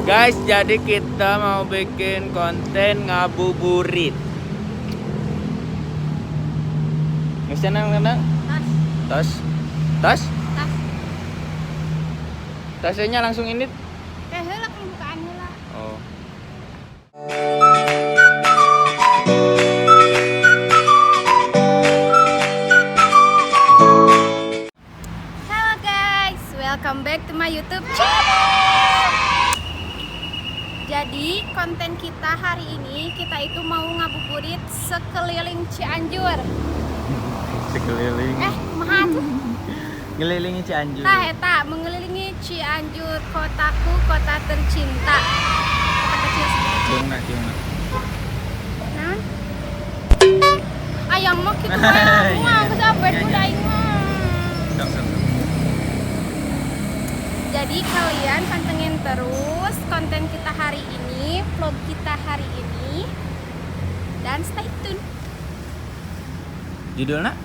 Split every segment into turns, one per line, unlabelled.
Guys, jadi kita mau bikin konten ngabuburit. Nggak nang nang?
Tas.
Tas. Tas?
Tas.
Tasnya langsung ini.
Teh heula pembukaan heula.
Oh.
Halo guys, welcome back to my YouTube channel. Jadi konten kita hari ini kita itu mau ngabuburit sekeliling Cianjur.
Sekeliling.
Kumaha tuh?
Ngelilingi Cianjur.
Tah eta mengelilingi Cianjur, kotaku, kota tercinta. Kota kecil seperti.
Ciungna, ciungna.
Nah. Ayang mah kitu wae mah geus abet udah aing mah.
Dong, dong.
Jadi kalian pantengin terus konten kita hari ini, vlog kita hari ini, dan stay tune.
Judulnya?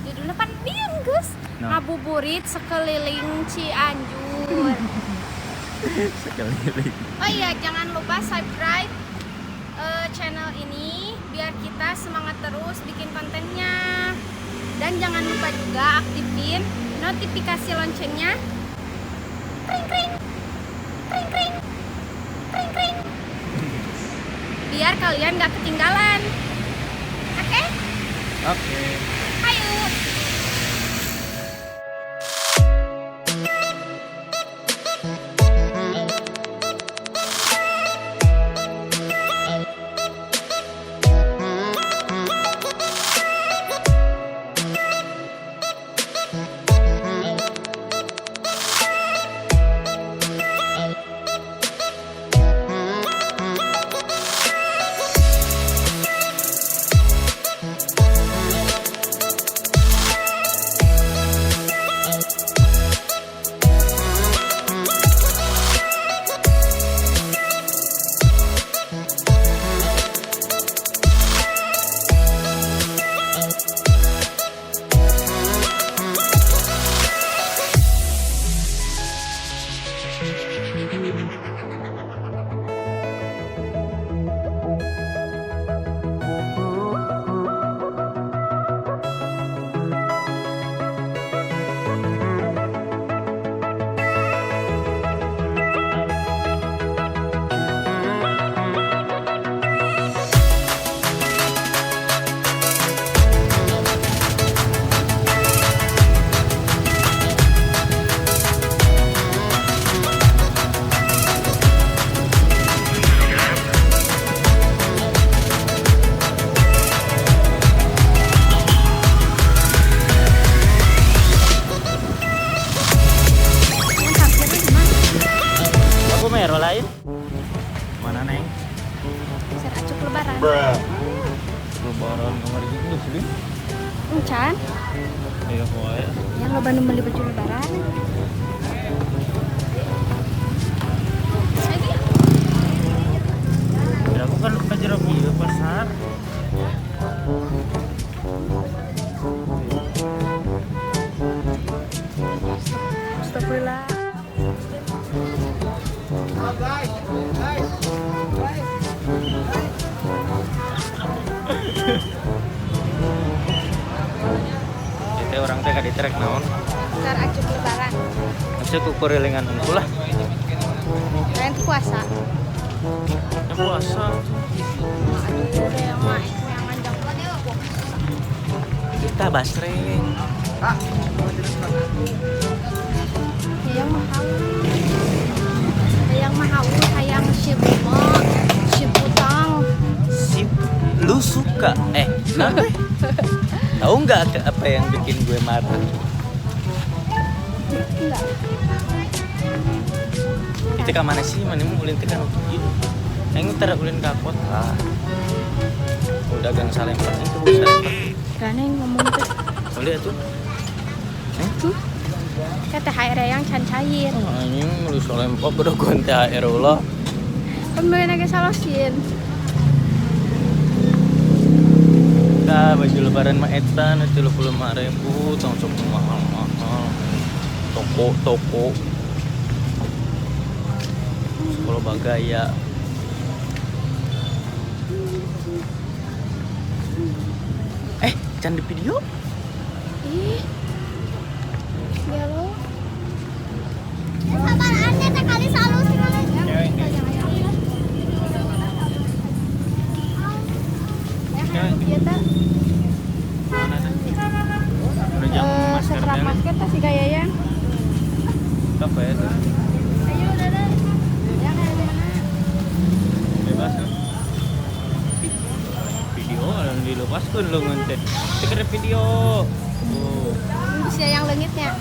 Judulnya pan diam, Gus.
No.
Ngabuburit sekeliling Cianjur.
Sekeliling.
Oh iya, jangan lupa subscribe channel ini biar kita semangat terus bikin kontennya. Dan jangan lupa juga aktifin notifikasi loncengnya. Kring kring. Kring kring. Kring kring. Biar kalian gak ketinggalan. Oke?
Oke.
Ayo.
Aku merah lain. Mana neng?
Seracuk lebaran.
Lebaran kemarin itu sih.
Encan.
Iya poe.
Yang loba nu meuli baju lebaran.
Ya aku kan ka jero ieu pasar.
Astagfirullah.
Guys, guys, guys. Itu orang teh ka diterek naon?
Car acuk lebaran.
Masih kukurilingan unggul lah.
Kalian tuh puasa.
Ya puasa.
Aduh, udah yang mah itu yang manjang.
Kita basreng.
Yang mahal. Yang mahal hayang si buma, si butang.
Si lu suka kenapa? Tahu nggak apa yang bikin gue marah?
Enggak.
Kita ke mana sih? Mana mau ulin tekan gitu. Aing ntar ulin ke kota. Udah gang Salemper itu Salemper.
Karena yang ngomong tuh.
Boleh tuh.
Tuh. Kayak THR yang can cair.
Oh, anjing lu Salemper berogon THR ulah.
Kan beli lagi salosin.
Nah, baju lebaran mah eta nu 35.000, tong sok mahal-mahal. Toko-toko. Loba gaya. Can di video?
Ih. Ya lo. Sabar ane teh kali salus.
Masker
masker teh si gaya yang.
Apa ya tuh?
Ayo udah. Ya kayak mana?
Bebas kan? Video orang dilepaskan lo ngonten. Seker video. Oh.
Bisa yang leungitnya.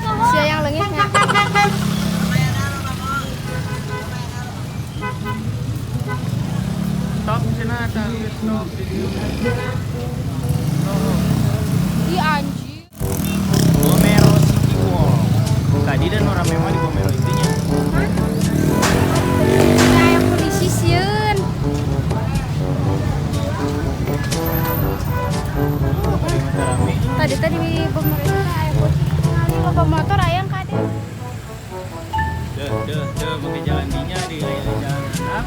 Bisa yang leungitnya.
Stop sana, stop video.
Ih anjir.
Gomero City Walk. Tadi dan orang memang di Gomero itunya.
Hah? Kayak polisi sieun. Tadi tadi di Gomero itu kayak polisi. Ngali loba motor ayang kade.
Deh, pakai jalan dinya di jalan anak.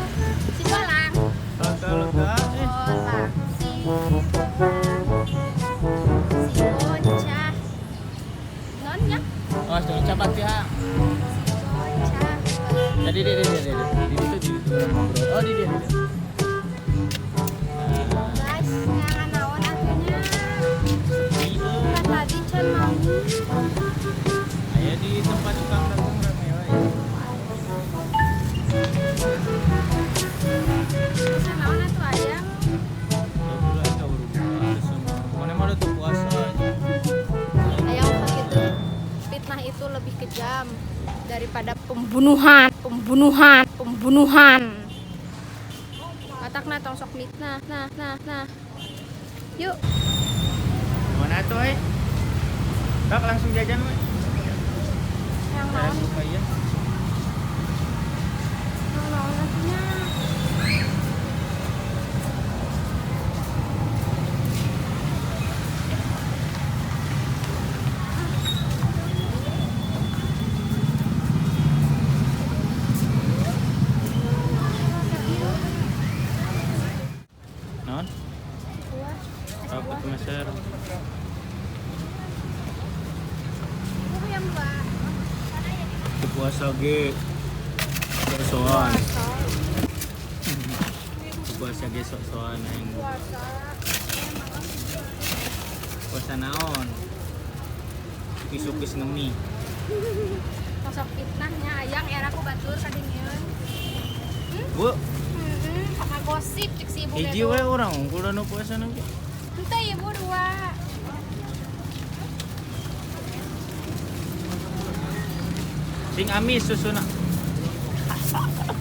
Si bolang.
Lega-lega.
Bolang. Si bocah. Nonnya.
Oh, sudah capat ya.
Si bocah.
Tadi dia. Di situ orang ngobrol. Oh, di dia.
Guys, ngangan naon atunya. Kan tadi can mau.
Aya di tempat tukang dagang rame wae.
Can naon atuh ayang?
Mana mah udah tuh puasa.
Ayang gitu. Fitnah itu lebih kejam daripada pembunuhan. Matakna tong sok mitnah. Nah. Yuk.
Mana tuh, eh? Kak langsung jajan, we.
Yang naon?
Suka ya.
Yang naon atunya?
Non? Apa tuh meser? Puasa ge sok-sokan. Puasa ge sok-sokan aing. Puasa naon? Isuk-isuk ngemi.
Sosok fitnahnya ayang era ku batur kadingeun.
Bu.
Heeh, sama gosip cek si ibu.
Hiji we urang unggul nu puasa nang ge.
Henteu ibu dua.
Sing amis susuna.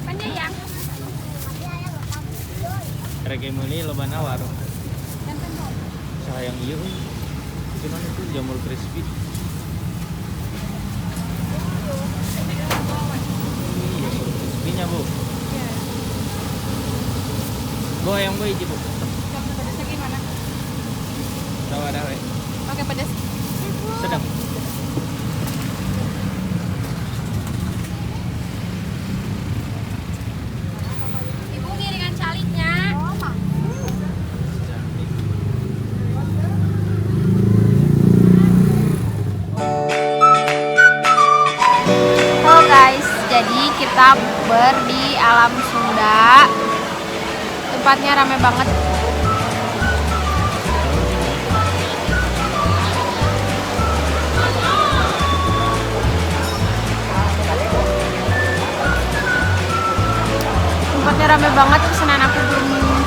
Panjang yang.
Rek meuli lobana warung. Sayang ieu euy. Cuman itu jamur crispy. Jamur crispy-nya, Bu.
Iya.
Bu, ayam bu hiji, Bu.
Pakai pedasnya gimana?
Tahu ada we.
Pakai pedas.
Sedang.
Ibu ngiringan caliknya. Halo guys, jadi kita bukber di alam Sunda. Tempatnya rame banget. Tempatnya rame banget, pesanan aku belum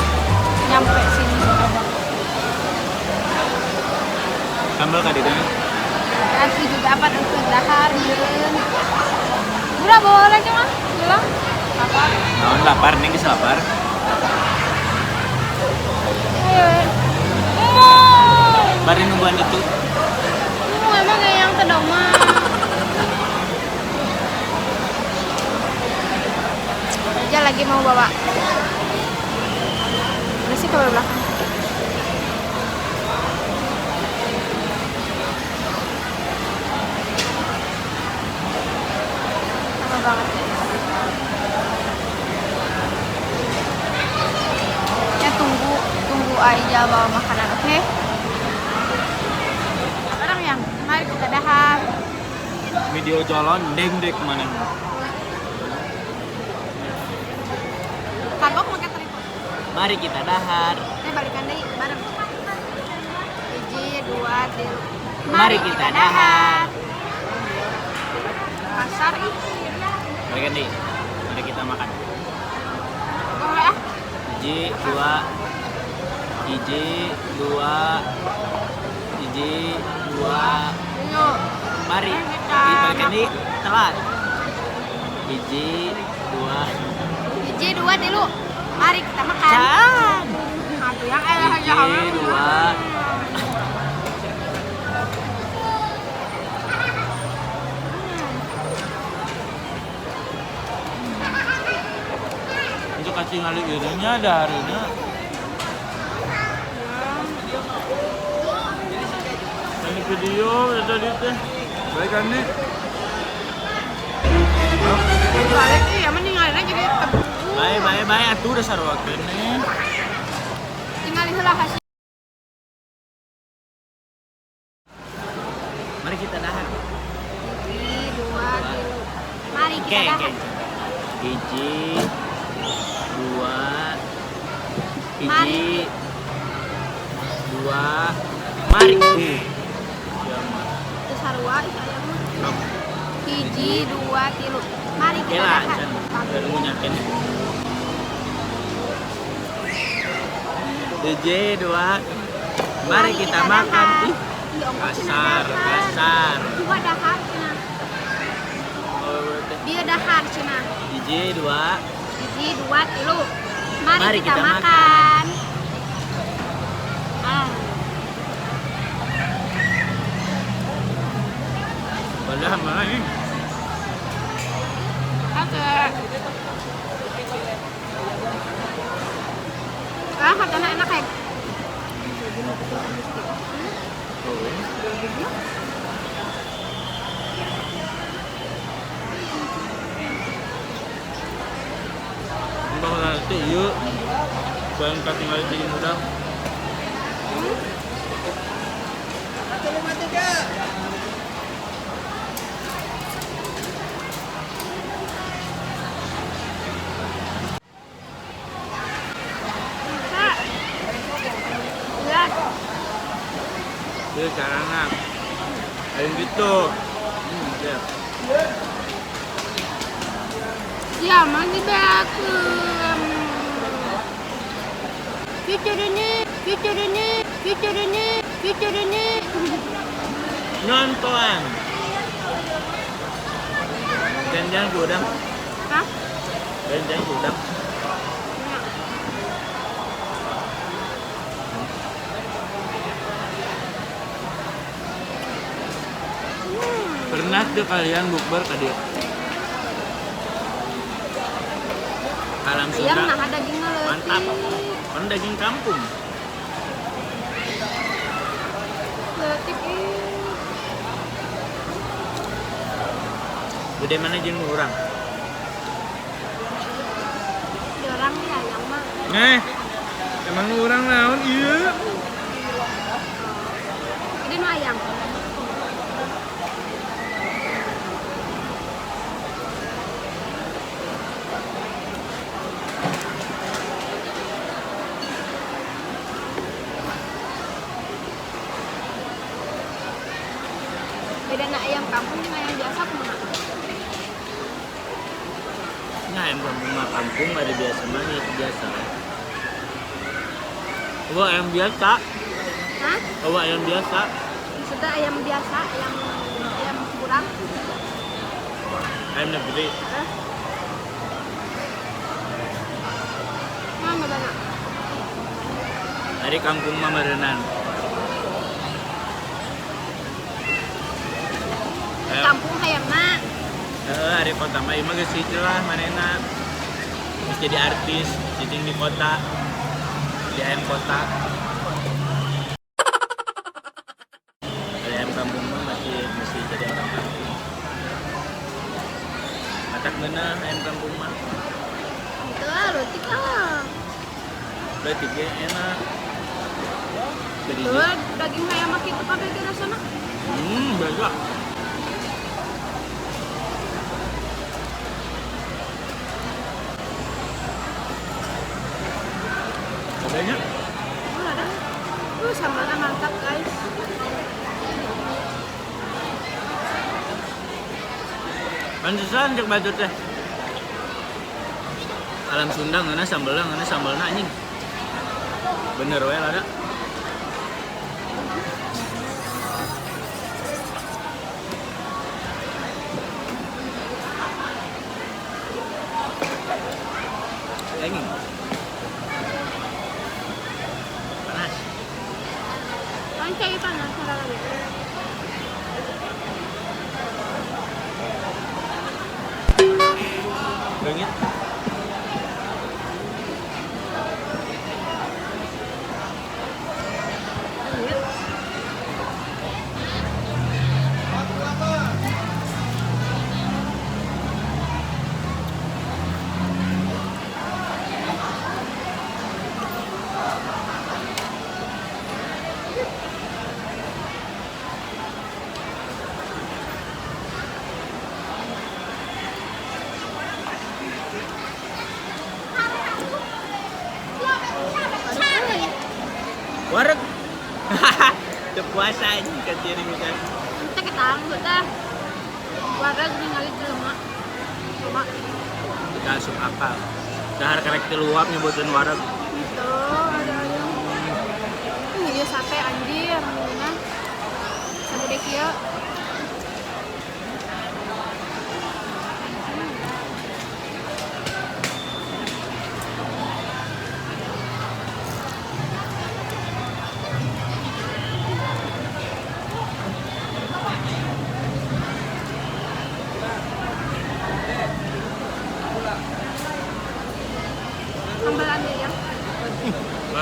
nyampe sini.
Sambal kali itu.
Aku juga apa untuk dahar, yeun. Udah bawa lagi mah, bilang. Apa?
Naon lapar, nih geus lapar.
Ayo.
Bari nungguan itu.
Emang kayak yang tedong mah. Aja lagi mau bawa. Mana sih kabel belakang? aja bawa makanan, oke? Okay? Orang yang mari kita dahar.
Video jalan deng-dek mana?
Kagok pakai tripod.
Mari kita dahar.
Balikan deui bareng. 1, 2, 3.
Mari kita dahar.
Pasar ih.
Balikan deui. Mari kita makan. 1, 2, 1, 2, 1, 2. Mari. Balikan deui telat. 1, 2.
1, 2, 3. Mari kita makan. Aduh, yang
1, 2.
Itu kasih ngali irinya ada harinya. Ini video tadi teh. Baik kan nih.
Balik iya mending aja jadi
Bae bae bae atuh udah sarua keneh.
Tinggal heula hasil.
Mari kita dahar.
1, 2, 3. Mari kita dahar.
1, 2, 1, 2. Mari.
Itu sarua itu ayam. 1, 2, 3. Mari kita dahar.
Ngunyakin. 1, 2. Mari kita makan. Ih, kasar, kasar.
Dua dahar cenah. Dia dahar cenah.
1, 2.
1, 2, 3. Mari kita makan.
Padahal mana ini?
Oke. Ah, katanya enak ya?
Bakal nanti yuk, bang tinggal di muda. Itu caranya, ayo gitu. Ya.
Ya, mandi bakum. Fitur ini.
Nonton. Jangan gudang.
Hah?
Jangan gudang. Pernah tuh kalian bukber ke dia?
Alam Sunda.
Ayam nah dagingnya leutik.
Mantap. Kan daging kampung.
Leutik ih.
Gede mana jeung urang?
Di orang nih ayam mah.
Emang urang naon ieu?
Gede mah ayam. Bedana ayam kampung dengan ayam biasa kumaha?
Nah, ayam kampung mah kampung ada biasa mah ya biasa.
Oh, ayam biasa.
Hah?
Oh, ayam biasa.
Maksudnya ayam biasa, ayam ayam kurang.
Ayam negeri.
Hah? Nah, bedana.
Dari kampung mah meureunan.
Kampung hayamna.
Heeh, ari kota mah ieu mah geus hiji lah manehna. Geus jadi artis, cicing di kota. Di ayam kota. Ari ayam kampung mah masih jadi orang kampung. Matak ngeunah ayam kampung mah.
Itu lah, leutik lah.
Leutik ge enak.
Tuh, daging ayam mah kitu kabeh ge rasana.
Beda. Bedanya?
Ada. Sambalnya mantap, guys.
Pantesan cek batur teh. Alam Sunda ngeunah sambalna, ngeunah sambalna anjing. Bener we lada. Anjing. Panas.
Kan cai panas lagi.
Leungit. Wareg. Teu puasa anjing ka tiri misalnya.
Teh ketangguh teh. Wareg ningali jelema. Coba.
Kita asup akal. Dahar karek teu luap nyebuteun wareg.
Gitu, ada. Ieu sate anjir mendingan. Sagede kieu.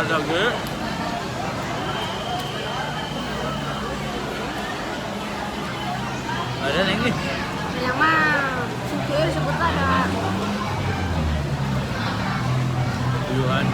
Lagi. Ada lagi.
Yang mah sugih sebut ada.
Tujuan.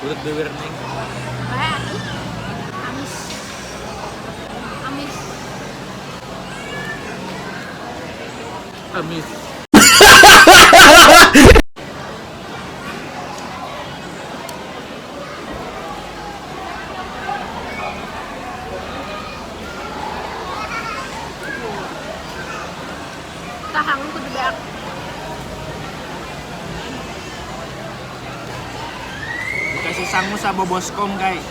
Kulit bibir neng.
Amis. Amis.
Amis.
Tahang kudu beak.
Kasih sangu sama boskom guys.